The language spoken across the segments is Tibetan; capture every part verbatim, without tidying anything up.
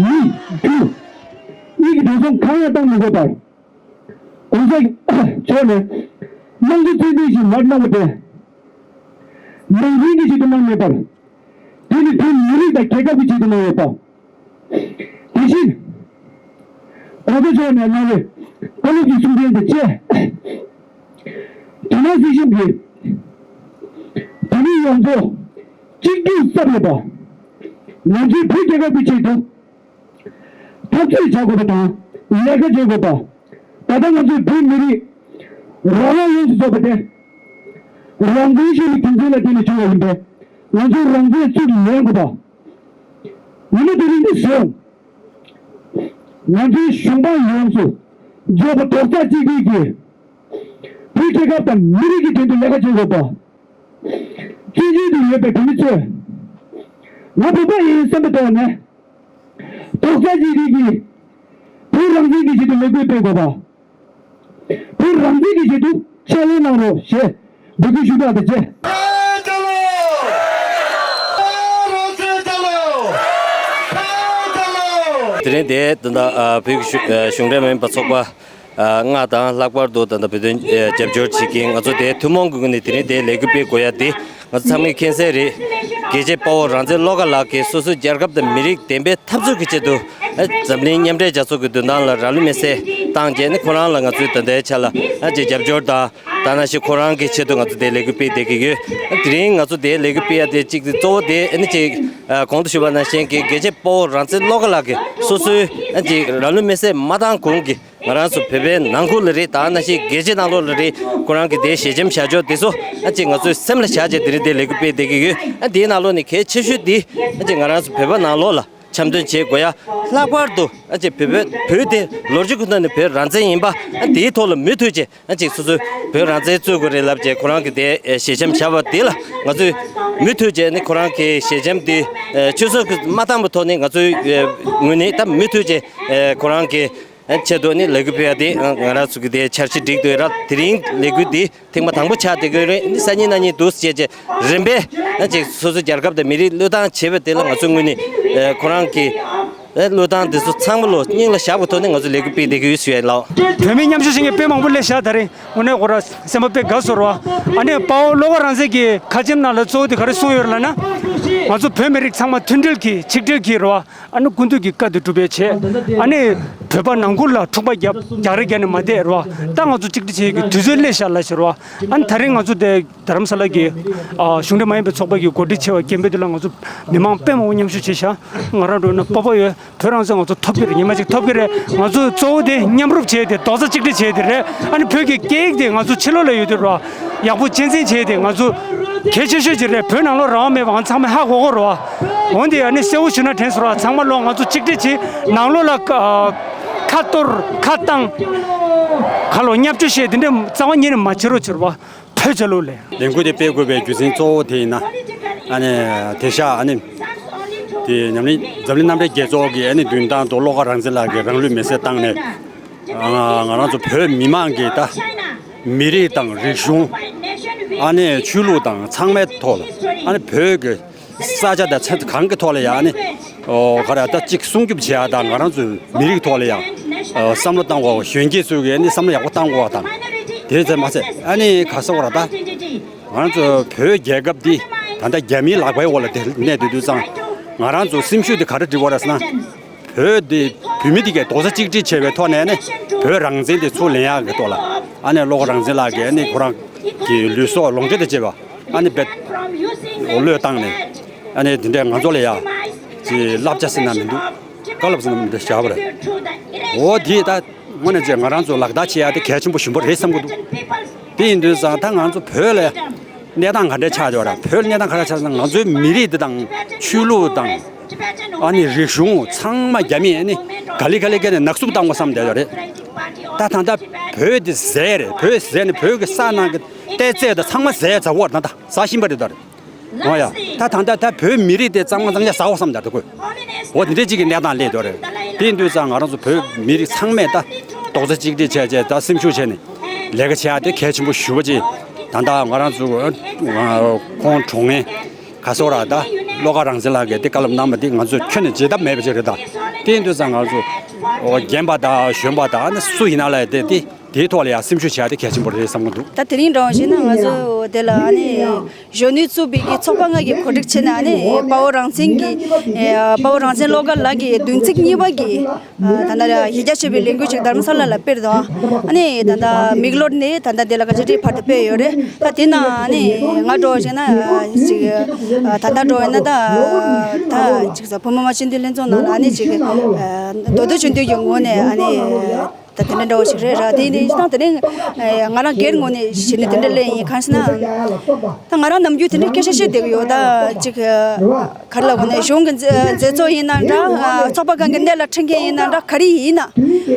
མི་རྒྱུ་གཉིས་ཀྱི་འགྲོ་སོང་གང་ཡང་བཏང་མི་དགོས་པར། གོང་ས་མཆོག་ནས་དམངས་གཙོ་བཙན་བདེ་ཞིག་མར་གནང་བ་དེ། ནང་འཛིང་གི་ཆེད་དུ་གནང་མེད་པར། དེ་ནི་བོད་མི་རིགས་དང་རྒྱལ་ཁབ་ཀྱི་ཆེད་དུ་གནང་ཡོད་པ། དེ་བཞིན། གོང་ས་མཆོག་ནས་གནང་བའི་བཀའ་སློབ་ཀྱི་གསུང་འཕྲིན་དང་བཅས། རྒྱ་ནག་སྲིད་གཞུང་གིས་བོད་མི་ཡོངས་རྫོགས་གཅིག་སྒྲིལ་བསམ་ཡོད་པ། ང་ཚོའི་བོད་རྒྱལ་ཁབ་ཀྱི་ཆེད་དུ། འཐབ་རྩོད་བྱ་དགོས་པ་དང་ལས་ཀ་བྱེད་དགོས་པ། ད་ལྟ་ང་ཚོའི་བོད་མི་རིགས་རང་དབང་ཡོངས་སུ་རྫོགས་པ་དེ། རང་བཙན་ཞེས་པའི་རྒྱུ་མཚན་ལ་བརྟེན་ནས་བྱུང་བ་ཡིན་པས། ང་ཚོས་རང་བཙན་ཚུར་ལེན་དགོས་པ། ངོ་མ་དེ་རིང་འདི་བཟུང་། ང་ཚོའི་གཞུང་འབངས་ཡོངས་སུ་རྫོགས་པ་རྡོག་རྩ་གཅིག་སྒྲིལ་གྱིས། བོད་རྒྱལ་ཁབ་དང་མི་རིགས་ཀྱི་དོན་དུ་ལས་ཀ་བྱེད་དགོས་པ། བཙན་བྱོལ་དུ་ཡོད་པའི་བོད་མི་ཚོས། ང་བོད་པ་ཡིན་བསམ་པའི་ཐོག་ནས། རྡོག་རྩ་གཅིག་སྒྲིལ་གྱིས་བོད་རང་བཙན་གྱི་ཆེད་དུ་ལས་འགུལ་སྤེལ་དགོས་པ། བོད་རང་བཙན་གྱི་ཆེད་དུ་ཕྱག་ལས་གནང་རོགས་ཞེས་འབོད་སྐུལ་ཞུ་གྲབས་དང་བཅས། དེ་རིང་འདིར་ད་ལྟ་བོད་ཀྱི་གཞུང་འབྲེལ་མ་ཡིན་པ་ཚོགས་པ་ལྔ་དང་། ལྷག་པར་དུ་ད་ལྟ་བོད་དོན་རྒྱབ་སྐྱོར་བྱེད་མཁན་ང་ཚོ་དེ་ཐུན་མོང་གི་ངོས་ནས་དེ་རིང་འདིར་ལས་འགུལ་སྤེལ་དགོས་ཡ་དེ། ང་ཚོ་ཚང་མས་མཁྱེན་གསལ་རེད། རྒྱལ་གཅེས་དཔའ་བོ་རང་བཙན་བློ་དགའ་ལགས་ཀྱིས་སོ་སོའི་རྒྱལ་ཁབ་དང་མི་རིགས་བདེན་པའི་འཐབ་རྩོད་ཀྱི་ཆེད་དུ། འཛམ་གླིང་མཉམ་འབྲེལ་རྒྱལ་ཚོགས་ཀྱི་མདུན་ཐང་ལ་རང་ལུས་མེར་སྲེག་བཏང་རྗེས་ནི་ཁོ་རང་ལ་ང་ཚོའི་ད་ལྟའི་ཆ་ལ་རྒྱབ་སྐྱོར་དང་། ད་ནང་བཞིན་ཁོ་རང་གི་ཆེད་དུ་ང་ཚོ་དེ་ལས་འགུལ་སྤེལ་བསྡད་ཀྱི་ཡོད། དེ་རིང་ང་ཚོ་དེ་ལས་འགུལ་སྤེལ་ཡ་དེ་གཅིག་དེ་གཙོ་བོ་དེ་ནི་གཅིག་གོང་དུ་ཞུས་པ་ནང་བཞིན་གྱི་རྒྱལ་གཅེས་དཔའ་བོ་རང་བཙན་བློ་དགའ་ལགས་ཀྱིས་སོ་སོའི་གཅིག་རང་ལུས་མེར་སྲེག་མ་བཏང་གོང་གི། ང་རང་ཚོ་བོད་པའི་ནང་ཁུལ་ལ་རེད། ད་ནང་བཞིན་རྒྱལ་སྤྱིའི་ནང་ལོགས་ལ་རེད། ཁོ་རང་གི་དེའི་ཞལ་ཆེམས་བཞག་ཕྱོགས་དེ་ཚོ་ཨ་ཅེ་ང་ཚོའི་སེམས་ལ་བཞག་བྱས་དེ་རིང་དེ་ལས་འགུལ་སྤེལ་བསྡད་ཀྱི་ཡོད། ཨ་དེའི་ནང་ལོགས་ནས་གལ་ཆེ་ཤོས་དེ་ཨ་ཅེ་ང་རང་ཚོ་བོད་པ་ནང་ལོགས་ལ་འཆམ་མཐུན་བྱེད་དགོས་ཡ། ལྷག་པར་དུ་ཨ་ཅེ་བོད་པའི་བོད་དེ་ལོ་རྒྱུས་ཀྱི་ཐོག་ནས་བོད་རང་བཙན་ཡིན་པ། ཨ་དེའི་ཐོག་ལ་མུ་མཐུད་བྱས་ཨ་ཅེ་སོ་སོའི་བོད་རང་བཙན་རྩོད་དགོས་རེད་ལབ་བྱས་ཁོ་རང་གི་དེ་ཞལ་ཆེམས་བཞག་པ་དེ་ལ་ང་ཚོས་མུ་མཐུད་བྱས་ནི་ཁོ་རང་གི་ཞལ་ཆེམས་དེ་ཆུད་ཟོས་མ་བཏང་བའི་ཐོག་ནས་ང་ཚོའི་ངོས་ནས་ད་མུ་མཐུད་བྱས་ཁོ་རང་གི་ཆེད་དུ་ནི་ལས་འགུལ་སྤེལ་ཡ་དེ་ང་རང་ཚོ་གི་དེ་འཆར་གཞི་སྒྲིག་འདུག་ར། དེ་རིང་ལས་འགུལ་འདི་ཐེངས་མ་དང་པོ་ཆགས་བསྡད་ཀྱི་རེད། ནི་སང་ཉིན་གནངས་ཉིན་འདུག་སེ་བྱས་རྗེས་རིམ་པས་ཅིག་སོ་སོའི་རྒྱལ་ཁབ་དང་མི་རིགས་བློས་བཏང་བྱེད་པ་དེ་ལ་ང་ཚོའི་ངོས་ནས་ཁོ་རང་གི་བློས་བཏང་དེ་ཚོ་ཚང་མ་ལོ་སྙིང་ལ་བཞག་པའི་ཐོག་ནས་ང་ཚོ་ལས་འགུལ་སྤེལ་བསྡད་ཀྱི་ཡོད་ཞུ་ཡ་ཡིན་ལགས། བོད་མི་མཉམ་ཞུགས་བྱེད་མཁན་དཔེ་མང་པོ་སླེབས་ཤག་ད་རེས་དངོས་གནས་ཁོ་ར་སེམས་པ་དཔེ་དགའ་ཚོར་བ། ཨ་ནི་དཔའ་བོ་བློ་དགའ་རང་བཙན་གྱི་ཁ་ཆེམས་ནང་ལ་གཙོ་བོ་དེ་ག་རེ་གསུངས་ཡོད་རེད་ལབ་ན། ང་ཚོ་བོད་མི་རིགས་ཚང་མ་མཐུན་སྒྲིལ་གྱིས་ཆིག་སྒྲིལ་གྱིས་རེད་བ། ཨ་ནི་ཀུན་འདུས་ཀྱི་བཀའ་དེ་སྒྲུབ་པའི་ཆེད། ཨ་ནི་བོད་པ་ནང་ཁུལ་ལ་འཁྲུག་པ་རྒྱབ་རྒྱག་རེས་རྒྱག་ནས་མ་བསྡད་རོ། ད་ང་ཚོ་གཅིག་སྒྲིལ་བྱེད་ཀྱི་དུས་ཚོད་སླེབས་ཤག་ལབ་ཤག་རོ། ཨ་ནི་ད་རིང་ང་ཚོ་དེ་རྡ་རམ་ས་ལ་གི་ཨ་གཞུང་འབྲེལ་མ་ཡིན་པའི་ཚོགས་པ་གི་གོ་སྒྲིག་ཆེ་བ་རྒན་པའི་དུས་ལ་ང་ཚོ་མི་མང་དཔེ་མང་པོ་མཉམ་ཞུགས་བྱས་ཤག་ང་རང་འགྲོ་ན་སྤོབས་པ་ཡོད། བོད་རང་བཙན་ང་ཚོ་ཐོབ་ཀྱི་རེད། ཉི་མ་གཅིག་ཐོབ་ཀྱི་རེད། ང་ཚོ་གཙོ་བོ་དེ་མཉམ་རུབ་བྱས་ཏེ་རྡོག་རྩ་གཅིག་སྒྲིལ་བྱས་ཏེ་རེད། ཨ་ནི་བོད་ཀྱི་སྐད་ཡིག་དེ་ང་ཚོ་ཕྱི་ལོགས་ལ་ཡོད་དུས་རོ། ཡག་པོ་གཅེས་འཛིན་བྱས་ཏེ་ང་ཚོ་གལ་ཆེ་ཤོས་ཅིག་རེད། བོད་ནང་ལོགས་རང་དབང་མེད་པ་ང་ཚང་མས་ཧ་གོ་གོ་རོ། འོན་ཏེ་ཨ་ནི་གསལ་བོ་ཞུ་ན་དྲན་སོང་ར། ཚང་མ་ལོ་ང་ཚོ་གཅིག་སྒྲིལ་བྱེད། ནང་ལོགས་ལ་ཁ་གཏོར་ཁ་བཏང་། ཁ་ལོ་བརྙས་བཅོས་བྱས་དེ་འདྲ་རྩ་བ་ཉིད་ནས་མ་བྱེད་རོགས་བྱེད་རོ། བོད་རྒྱལ་ལོ་ལས། ལས་འགུལ་དེ་སྤེལ་དགོས་པའི་རྒྱུ་མཚན་གཙོ་བོ་དེ་ཡིན་ན། ཨ་ནི་དེང་སང་ཨ་ནི་དེ་ཉམས་ལེན་འཛམ་གླིང་མཉམ་འབྲེལ་རྒྱལ་ཚོགས་ཀྱི་ཨ་ནི་མདུན་ཐང་དུ་བློ་དགའ་རང་བཙན་ལགས་ཀྱིས་རང་ལུས་མེར་སྲེག་བཏང་ནས། ང་རང་ཚོ་བོད་མི་མང་གི་ད་མི་རིགས་དང་རིག་གཞུང་། ཨ་ནི་ཆོས་ལུགས་དང་ཚང་མའི་ཐོག་ལ་ཨ་ནི་བོད་ཀྱི་ས་ཆ་དང་ཚན་གང་གི་ཐོག་ལ་ཡང་ཨ་ནི་ཨོ་ག་རེ་ད་གཅིག་སྲུང་སྐྱོབ་བྱེད་ཡ་དང་། ང་རང་ཚོའི་མི་རིགས་ཐོག་ལ་ཡང་བསམ་བློ་བཏང་དགོས། གཞོན་སྐྱེས་ཚོས་ཀྱི་ཨ་ནི་བསམ་བློ་ཡག་པོ་བཏང་དགོས་པ་དང་། དེ་ཙམ་མ་ཟད་ཨ་ནི་ག་ཟེར་བ་ར། ད་ང་རང་ཚོ་བོད་རྒྱལ་ཁབ་འདི་ད་ལྟ་རྒྱ་མིའི་ལག་པའི་འོག་ལ་དེ་གནས་སྡོད་དུས་ཙང་། ང་རང་ཚོ་སེམས་ཤུགས་དེ་ག་རེ་སྒྲིག་དགོས་རེད་ཟེར་ན། བོད་འདི་བོད་མི་དེ་གས་རྡོག་རྩ་གཅིག་སྒྲིལ་བྱས་པའི་ཐོག་ནས་ནི་བོད་རང་བཙན་དེ་ཚུར་ལེན་ཡག་གི་ཐོག་ལ། ཨ་ནི་བློ་དགའ་རང་བཙན་ལགས་ཀྱིས་ཨ་ནི་ཁོ་རང་གི་ལུས་སྲོག་ལོངས་སྤྱོད་དང་བཅས་པ་ཨ་ནི་དཔེ་བློས་བཏང་ནས། ཨ་ནི་དེ་འདྲས་ང་ཚོ་ལ་ཡ་ཅིག་བསླབ་བྱ་ཟེར་ན་མི་འདུག་བཀའ་སློབ་ཟེར་ན་མི་འདུག་བཞག་པ་རེད། འོ་དེ་ད་དངོས་གནས་བྱས་ང་རང་ཚོ་ལག་བསྟར་བྱེད་ཡ་དེ་གལ་ཆེན་པོ་ཞེ་པོ་རེད་བསམ་གྱི་འདུག་དེ་ཡིན་དུས་ཙང་ད་ང་ཚོ་བོད་ལ་གནས་སྟངས་ག་འདྲས་ཆགས་ཡོད་ར། བོད་ལ་གནས་སྟངས་ག་འདྲས་ཆགས་ན་ང་ཚོའི་མི་རིགས་འདི་དང་ཆོས་ལུགས་དང་། ཨ་ནི་རིག་གཞུང་ཚང་མ་རྒྱ་མིས་ཨ་ནི་ག་ལེ་ག་ལེ་བཀལ་ནས་ནག་བསུབ་བཏང་དགོས་བསམ་བསྡད་ཡོད་རེད། ད་ད་ལྟ་བོད་འདི་ཟས་རེད། བོད་ཟས་ནི་བོད་ཀྱི་ས་ནང་གི་གཏེར་རྫས་དང་ཚང་མ་ཟས་ཚར་བ་རེད། ད་ད་ཟ་བཞིན་པ་རེད། ད་རེད། འོ་ཡ། ད་ད་ལྟ་ད་བོད་མི་རིགས་དེ་གཙང་མ་གཙང་རྐྱང་ཟ་བ་བསམ་བསྡད་ཡོད་ཁོས། འོ་དེ་འདྲའི་ཅིག་གི་གནས་སྟངས་སླེབས་ཡོད་རེད། དེ་ཡིན་དུས་ཙང་ང་རང་ཚོ་བོད་མི་རིགས་ཚང་མས་ད་རྡོག་རྩ་གཅིག་སྒྲིལ་བྱས་བྱས་ད་སེམས་ཤུགས་བྱས་ནས་ལས་ཀ་བྱེད་ཡ་དེ་གལ་ཆེན་པོ་ཞེ་པོ་ཅིག་ད་ལྟ་ང་རང་ཚོ་ཁོང་གྲོངས་མཁན་ག་ཟེར་ར། ད་བློ་དགའ་རང་བཙན་ལགས་ཀྱིས་དེ་བཀའ་སློབ་གནང་བ་དེ་ང་ཚོས་ཁྱོན་ནས་བརྗེད་ཐབས་མེད་པ་ཅིག་རེད། ད་ དེ་ཡིན་དུས་ཙང་ང་ཚོ་རྒན་པ་དང་གཞོན་པ་དང་ཨ་ནི་སུ་ཡིན་ན་ལ་དེ་དེ་དེའི་ཐོག་ལ་ཡང་སེམས་ཤུགས་བྱས་ཏེ་གལ་ཆེན་པོ་རེད་བསམ་གྱི་འདུག་ད་དེ་རིང་འདྲ་བོ་བྱས་ན་ང་ཚོ་དེ་ལ་ཨ་ནི་གཞོན་ནུས་གཙོས་པའི་གི་ཚོགས་པ་ལྔ་གི་གོ་སྒྲིག་བྱས་ནས་ཨ་ནི་དཔའ་བོ་རང་བཙན་གྱི་དཔའ་བོ་རང་བཙན་བློ་དགའ་ལགས་ཀྱི་བདུན་ཚིགས་གཉིས་པ་གི་ད་ལྟ་གཞི་རྒྱ་ཆེ་བའི་ལས་འགུལ་ཅིག་རྡ་རམ་ས་ལ་ལ་སྤེལ་དང་། ཨ་ནི་ད་ལྟ་མིག་ལོར་ནས་ད་ལྟ་དེ་ལ་ག་ཅི་ཏི་བར་དུ་སྤེལ་ཡོད་རེད། ད་དེ་ན་ཨ་ནི་ང་འགྲོ་བཞིན་ན་ཅིག་ད་ལྟ་འགྲོ་ཡིན་ན་ད་ད་ཅིག་ས་བོད་མི་མང་སྤྱི་འཐུས་ལྷན་ཚོགས་ནང་ལ་ཨ་ནི་ཅིག་མདོ་སྟོད་ཆོས་འདུས་ཀྱི་ངོས་ནས་ཨ་ནི་ད་དེ་འདྲ་འདྲ་བོ་ཞིག་རེད་ར། དེ་ནས་ད་དེ་ནས་ང་རང་སྒེར་ངོས་ནས་བྱས་ནས་དེ་འདྲ་ལས་ཡིན། གང་ཞེ་ན་ད་ང་རང་ནམ་རྒྱུན་དེ་འདྲ་སྐད་ཆ་བཤད་བསྡད་ཀྱི་ཡོད། ད་ཅིག་ག་རེ་ལབ་དགོས་ན་གཞུང་གི་མཛད་མཛད་གཙོ་ཡིན་ན་འདྲ། ཚོགས་པ་གང་གི་སྣེ་ལ་ཁྲིད་མཁན་ཡིན་ན་འདྲ། ག་རེ་ཡིན་ན་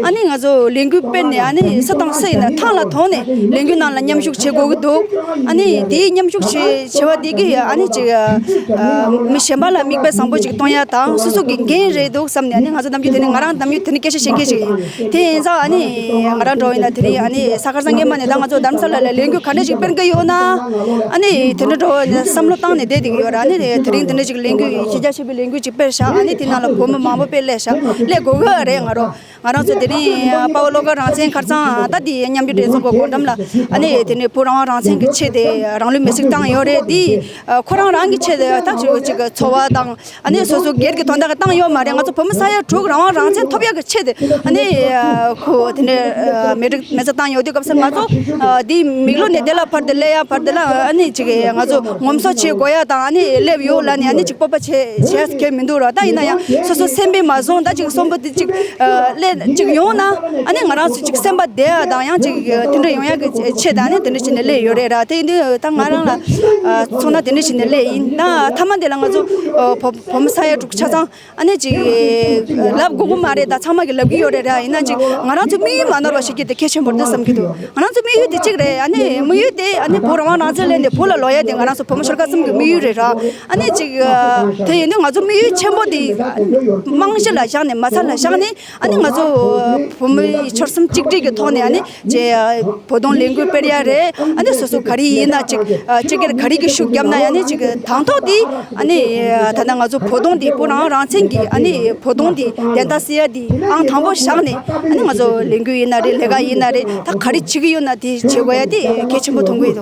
ཨ་ནི་ང་ཚོ་ལས་འགུལ་སྤེལ་ནས་ཨ་ནི་སུ་དང་སུ་ཡིན་ན་ཐང་ལ་ཐོག་ནས་ལས་འགུལ་ནང་ལ་མཉམ་ཞུགས་བྱེད་དགོས་ཀྱི་འདུག་ཨ་ནི་དེའི་མཉམ་ཞུགས་བྱེད་བྱེད་པ་དེ་གིས་ཨ་ནི་ཅིག་མི་གཞན་པ་ལ་མིག་དཔེ་བཟང་པོ་ཅིག་གཏོང་ཡ་དང་སོ་སོ་གི་འགན་རེད་འདུག་བསམ་ནས། ཨ་ནི་ང་ཚོ་ནམ་རྒྱུན་དེ་ནི་ང་རང་ནམ་རྒྱུན་དེ་ནི་སྐད་ཆ་བཤད་མཁན་ཞིག་ཡིན། དེ་ཡིན་ཙང་ཨ་ནི་ང་རང་འགྲོ་ཡིན་ན་དེ་རིང་ཨ་ནི་ས་ཁར་སང་སྔས་མ་ནས་ད་ང་ཚོ་རྡ་རམ་ས་ལ་ལ་ལས་འགུལ་ག་འདྲ་ཞིག་སྤེལ་གི་ཡོད་ན་ཨ་ནི་དེ་འདྲ་འགྲོ་ནས་བསམ་བློ་བཏང་ནས་བསྡད་བསྡད་ཀྱི་ཡོད་ར། ཨ་ནི་དེ་རིང་དེ་འདྲ་ཞིག་ལས་འགུལ་གཞི་རྒྱ་ཆེ་བའི་ལས་འགུལ་ཅིག་སྤེལ་ཤག་ཨ་ནི་དེ་ནང་ལ་བོད་མི་མང་པོ་དཔེ་སླེབས་ཤག་སླེབས་དགོས་གི་རེད། ང་རང་ང་རང་ཚོ་དེ་རིང་དཔའ་བོ་བློ་དགའ་རང་བཙན་ཁ་སང་ད་དེ་མཉམ་འབྲེལ་གྲོས་ཚོགས་ཀྱི་སྒོ་འགྲམ་ལ་ཨ་ནི་དེ་ནས་བོད་རང་དབང་རང་བཙན་གྱི་ཆེད་དེ་རང་ལུས་མེར་སྲེག་བཏང་ཡོད་རེད། དེ་ཁོ་རང་རང་གི་ཆེད་དེ་ད་ཅིག་ཅིག་འཚོ་བ་དང་ཨ་ནི་སོ་སོ་སྒེར་གྱི་དོན་དག་གི་བཏང་ཡོད་མ་རེད། ང་ཚོ་བོད་མི་ས་ཡ་དྲུག་རང་དབང་རང་བཙན་ཐོབ་ཡག་གི་ཆེད་དེ་ཨ་ནི་ཁོ་དེ་འདྲའི་མེ་རི་མེ་ཚ་བཏང་ཡོད་དུས་སྐབས་སུ་ང་ཚོ་དེའི་མིག་ལོ་ནས་དེ་ལ་བར་དུ་སླེབས་ཡ་བར་དུ་ལ་ཨ་ནི་ཅིག་ང་ཚོ་ངོམ་སོ་བྱེད་དགོས་ཡ་དང་ཨ་ནི་སླེབས་ཡོད་ལབ་ནས་ཨ་ནི་ཅིག་སྤོབས་པ་བྱེད་བྱེད་ཡ་གལ་མི་འདུག་ར། ད་ཡིན་ན་ཡང་སོ་སོ་སེམས་པས་མ་བཟུང་ད་ཅིག་གསོན་པོ་དེ་ཅིག་སླེབས་ཅིག་ཡོང་ན་ཨ་ནི་ང་རང་ཚོ་ཅིག་སེམས་པ་བདེ་ཡ་དང་ཡང་ཅིག་དེ་འདྲ་ཡོང་ཡ་གི་ཆེད་དུ་ཨ་ནི་དེ་འདྲ་བྱས་ནས་སླེབས་ཡོད་རེད་ར། དེ་ཡིན་དུས་ད་ང་རང་ལ་མཚོན་ན་དེ་འདྲ་བྱས་ནས་སླེབས་ཡིན། ད་མཐའ་མ་དེ་ལ་ང་ཚོ་བོད་བོད་མི་ས་ཡ་དྲུག་ཆ་ཚང་ཨ་ནི་ཅིག་ལབ་དགོས་ཀྱི་མ་རེད། ད་ཚང་མ་གིས་ལབ་ཀྱི་ཡོད་རེད་ར། ཡིན་ན་ཅིག་ང་རང་ཚོ་དམིགས་ཡུལ་མ་ནོར་བ་བྱེད་རྒྱུ་དེ་གལ་ཆེན་པོ་རེད་བསམ་གྱི་འདུག་ང་རང་ཚོ་དམིགས་ཡུལ་དེ་གཅིག་རེད། ཨ་ནི་དམིགས་ཡུལ་དེ་ཨ་ནི་བོད་རང་དབང་རང་བཙན་ལེན་ནས་བོད་ལ་ལོག་ཡ་དེ་ང་རང་ཚོ་བོད་མི་ཤོར་ཁ་ཙམ་གྱི་དམིགས་ཡུལ་རེད་ར། ཨ་ནི་ཅིག་དེ་ཡིན་དུས་ང་ཚོ་དམིགས་ཡུལ་ཆེན་པོ་དེ་རྨང་གཞི་ལ་བཞག་ནས་མ་རྩ་ལ་བཞག་ནས་ཨ་ནི་ང་ཚོ་བོད་མི་ཆོལ་གསུམ་གཅིག་སྒྲིལ་གྱི་ཐོག་ནས་ཨ་ནི་ཅེ་བོད་དོན་ལས་འགུལ་སྤེལ་ཡ་རེད། ཨ་ནི་སོ་སོ་ག་རེ་ཡིན་ན་ཅིག་སྤྱི་སྒེར་ག་རེ་གི་ཤུགས་བརྒྱབ་ན་ཡང་ནི་ཅིག་དང་ཐོག་དེ་ཨ་ནི་ད་ལྟ་ང་ཚོ་བོད་དོན་དེ་བོད་རང་རང་བཙན་གྱི་ཨ་ནི་བོད་དོན་དེ་བདེན་མཐའ་གསལ་ཡ་དེ་ཨང་དང་པོ་བཞག་ནས་ཨ་ནི་ང་ཚོ་ལས་འགུལ་ཡིན་ན་རེད། ལས་ཀ་ཡིན་ན་རེད། ད་ག་རེ་བྱེད་ཀྱི་ཡོད་ན་དེ་བྱེད་དགོས་ཡ་དེ་གལ་ཆེན་པོ་མཐོང་གི་ཡོད།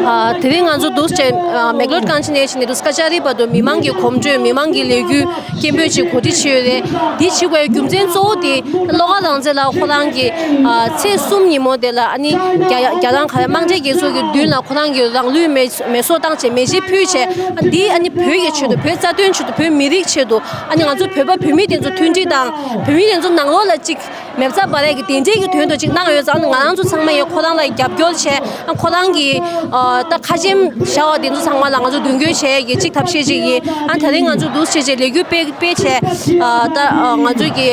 ཨ། དེ་རིང་ང་ཚོ་འདུག་སེ་བྱས། ཨ། མེག་ལོར་གང་ཅི་ནས་ཕྱིན་ནས་འདུག་སེ་ཀ་ཅ་རི་བར་དུ་མི་མང་གི་གོམ་བགྲོད། མི་མང་གི་ལས་འགུལ་སྐད་འབོད་ཅིག་གོ་སྒྲིག་བྱས་ཡོད་རེད། འདི་བྱེད་དགོས་རྒྱུ་མཚན་གཙོ་བོ་དེ་བློ་དགའ་རང་བཙན་ལགས་ཁོ་རང་གིས། ཨ། ཚེས་གསུམ་ཉིན་མོ་དེ་ལ་ཨ་ནི་རྒྱ་རྒྱ་ནག་ག་རེ་དམངས་ཁྲལ་རྒྱལ་ཚོགས་ཀྱི་མདུན་ལ་ཁོ་རང་གིས་རང་ལུས་མེ་མེ་སྲེག་བཏང་བྱས་མེ་ལྕེ་ཕུལ་བྱས། ཨ། འདི་ཨ་ནི་བོད་ཀྱི་ཆེད་དུ། བོད་རྩ་དོན་ཆེད་དུ། བོད་མི་རིགས་ཆེད་དུ། ཨ་ནི་ང་ཚོ་བོད་པ་བོད་མི་དེ་ཚོ་མཐུན་སྒྲིལ་དང་བོད་མི་དེ་ཚོ་ནང་ལོགས་ལ་གཅིག་མེ་བཙའ་འབར་ཡས་ཀྱི་དེ་འདྲས་ཀྱི་དོན་དུ་ཅིག་གནང་ཡོད་ཙང་། ང་རང་ཚོ་ཚང་མ་ཡང་ཁོ་རང་ལ་རྒྱབ་སྐྱོར་བྱས། ཨ། ཁོ་རང་གི། ཨ། ད་ཁ་ཆེམས་བཞག་པ་དེ་ཚོ་ཚང་མ་ལ་ང་ཚོ་མདུན་སྐྱོད་བྱེད་ཡས་ཀྱི་ཅིག་ཐབས་ཤེས་ཅིག་ཡིན། ཨ། དེ་རིང་ང་ཚོ་འདུག་སེ་བྱས་བྱས་ལས་འགུལ་སྤེལ་སྤེལ་བྱས། ཨ། ད། ཨ། ང་ཚོ་གི་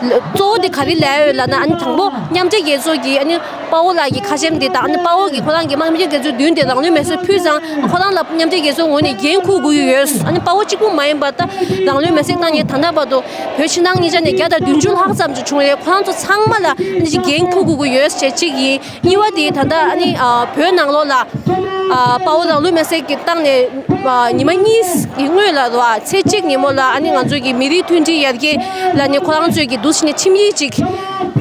གཙོ་བོ་དེ་ག་རེ་ལབ་ཡོད་ལབ་ན། ཨ་ནི་དང་པོ་མཉམ་འབྲེལ་རྒྱལ་ཚོགས་ཀྱིས་ཨ་ནི་དཔའ་བོ་ལགས་ཀྱི་ཁ་ཆེམས་དེ་དང་། ཨ་ནི་དཔའ་བོ་གིས་ཁོ་རང་གི་མཉམ་འབྲེལ་རྒྱལ་ཚོགས་མདུན་དེ་རང་ལུས་མེ་སྲེག་ཕུལ་ཙང་། ཁོ་རང་ལ་མཉམ་འབྲེལ་རྒྱལ་ཚོགས་ངོས་ནས་འགན་འཁུར་དགོས་ཀྱི་ཡོད། ཨ་ནི་དཔའ་བོ་གཅིག་པུ་མ་ཡིན་པར་ད་རང་ལུས་མེ་སྲེག་བཏང་མཁན་ད་ལྟ་བར་དུ་བོད་ཕྱི་ནང་གཉིས་ཆ་ནས་བརྒྱ་དང་བདུན་ཅུ་ལྷག་ཙམ་ཅིག་བྱུང་རེད། ཁོ་རང་ཚོ་ཚང་མ་ལ་ཨ་ནི་ཅིག་འགན་འཁུར་དགོས་ཀྱི་ཡོད་ཅེས་གཅིག་ཡིན། གཉིས་པ་དེ་ད་ལྟ་ཨ་ནི། ཨ། བོད་ནང་ལོགས་ལ། ཨ། དཔའ་བོ་རང་ལུས་མེ་སྲེག་གི་བཏང་ནས། ཨ། ཉི་མ་གཉིས་ཀྱི་སྔོན་ལ་རེད་པ། ཚེས་གཅིག་ཉིན་མོ་ལ་ཨ་ནི་ང་ཚོ་གི་མི་རིགས་མཐུན་སྒྲིལ་ཡར་རྒྱས་ལ་ནི་ཁོ་རང་ཚོས་ཀྱི་འདུག་སེ་ནས་ཁྲིམས་ཡིག་ཅིག་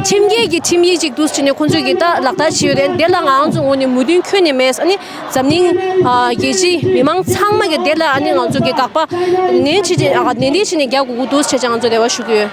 ཁྲིམས་འགལ་གྱི་ཁྲིམས་ཡིག་ཅིག་འདུག་སེ་ནས་ཁོ་ཚོས་ཀྱི་ད་ལག་བསྟར་བྱས་ཡོད་རེད། དེ་ལ་ང་རང་ཚོ་ངོས་ནས་མོས་མཐུན་ཁྱོན་ནས་མེད། ཨ་ནི་འཛམ་གླིང་། ཨ། རྒྱལ་སྤྱིའི་མི་མང་ཚང་མ་གི་དེ་ལ་ཨ་ནི་ང་ཚོ་གི་དགག་པ་ནན་ཆེ་ཆེ། ཨ། ནན་ཏན་བྱས་ནས་རྒྱག་དགོས་ཀྱི་འདུག་ཟེར་བྱས་ང་ཚོ་རེ་བ་ཞུ་གི་ཡོད།